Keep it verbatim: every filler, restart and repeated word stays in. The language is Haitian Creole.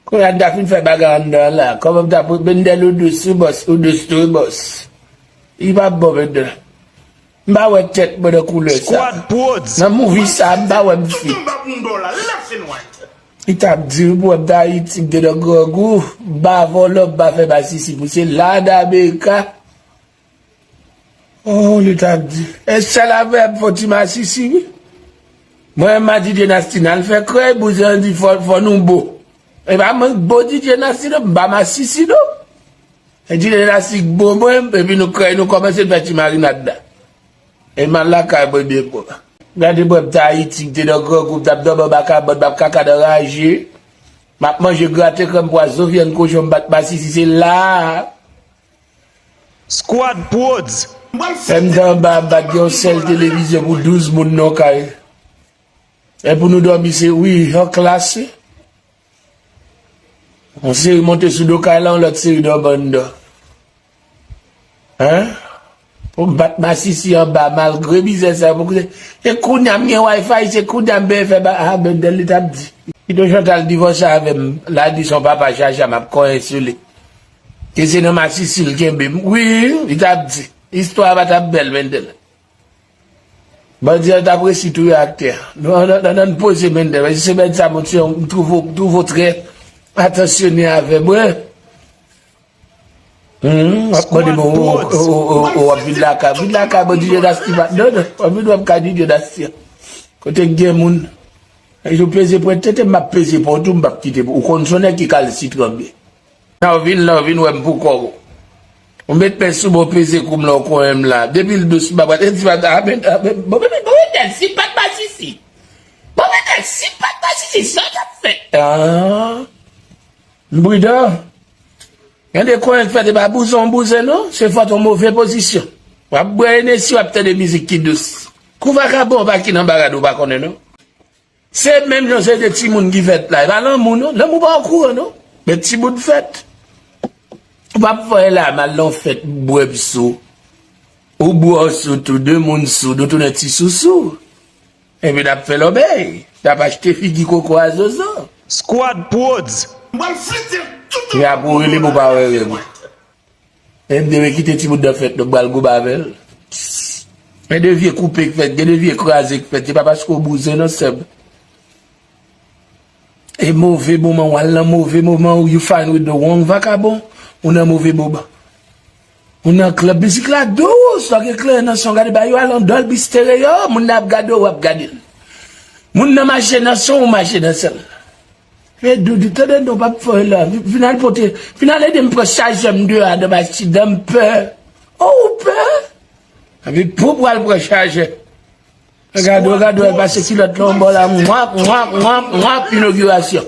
Kounye a n ta fin fè bagay anndan la. Kòman m ta pou Bendel ou dous wi bòs, ou dous tou wi bòs. Li p ap bon Bendel. M pa wè tèt mwen nan koulè sa. Squad Prodz. Nan movie sa, m pa wè m fi. Li t ap di pou wè m t Ayiti, m te nan grangou, m pa vòlò, m pa fè masisi pou se la Dameyika. Oh, li t ap di. E sèl avè m fò ti masisi, wi. Mwen, m a DJ Nasty, n al fè krèy, bouzen an di fò, fò nou bo. E pa mwen k bo DJ Nasty, non, m pa masisi, non. E DJ Nasty k bo mwen, epi nou krèy, nou kòmanse fè ti marinad la. E m al lakay mwen byen bon. Gade mwen, m t Ayiti, m te nan grangou, m t ap dòmi anba kabann, m ap kaka nan raje. M ap manje graten, krèm pwa, zo vyann kochon, m pa t masisi, se la a. Squad Prodz. Lè m t anba, m pa t gen yon sèl televizyon pou douz moun nan kay. E pou nou dòmi, se wi, an klas, wi. Yon seri monte sou do kay la, yon lòt seri dòmi anndan. Hein? Pou m pa t masisi anba, malgre mizè sa, pou koute. E kounye a m gen Wi-Fi, se kounye a m benyen fè ba, ah, Bendel li t ap di. Kite Chantal divòse avè m, l a di se yon papa chacha, m ap konyen sou li. E se nan masisi l kenbe m. Wi, li t ap di. Istwa a pa t ap bèl, Bendel. Bandi an t ap resi touye aktè a. Nou ann, ann, ann poze Bendel. Paske semèn sa, monchè, m twouve w, m twouve w trè atansyone avè mwen. Hum, w ap mande mwen, w ap vin lakay. Vin lakay mwen, DJ Nasty pa, non, non, w ap vin wè m ka DJ Nasty. Kote k gen moun. Lè jou peze pwent tete, m ap peze pwent ou, m p ap kite pou ou konn se yon nèg ki kalsitran byen. Nan vin, nan vin wè m pou kò w. Ou met men sou mwen, w peze kou m la, w konyen m la. Depi l dous, m pa pral, e di pa, amen, amen. Bon, men, bon, men, si pa t masisi. Bon, men, si pa t masisi, sa w t ap fè. Ah. M pridan. Gade konyen k fèt, e pa bouzen w bouzen, non. Se fòt yon move pozisyon. W ap bwè Enesi, w ap tande mizik ki dous. Kou vakabon, pa ki nan barad, ou pa konnen, non. Se menm jan se de timoun ki fèt la. E pa lanmou, non. Lanmou pa okouran, non. Men timoun fèt. Ou p ap fè la, m al nan fèt, m bwè m sou. Ou bwè w sou tou, de moun sou, nou tounen ti sousou. Epi n ap fè lòbèy. N ap achte figi koko a zozo. Squad Prodz. Mwen flite tout. Epi apre ou rele m ou pa wè rèv ou. E m te vle kite timoun nan fèt, nou pral goumen avè l. Gen de vye koupe k fèt, gen de vye kraze k fèt. Se pa paske w bouzen non, sè m. E move moman, w al nan move moman, you find with the wrong vakabon, ou nan move moman. Ou nan klèb, mizik la dous, w gen kleren nan son, gade ba yo al nan Dolby Stereo, moun nan ap gade w, w ap gade l. Moun nan mache nan son, ou mache nan sèl. Men Doudou, tande non, p ap fè w la. Vin al pote, vin al ede m pran chajè m deyò a, nan machin nan, m pè. Oh, ou pè? Epi pou pral pran chajè. Gade, gade, al pase kilòt la, yon bò la, mwap, mwap, mwap, mwap, inogirasyon.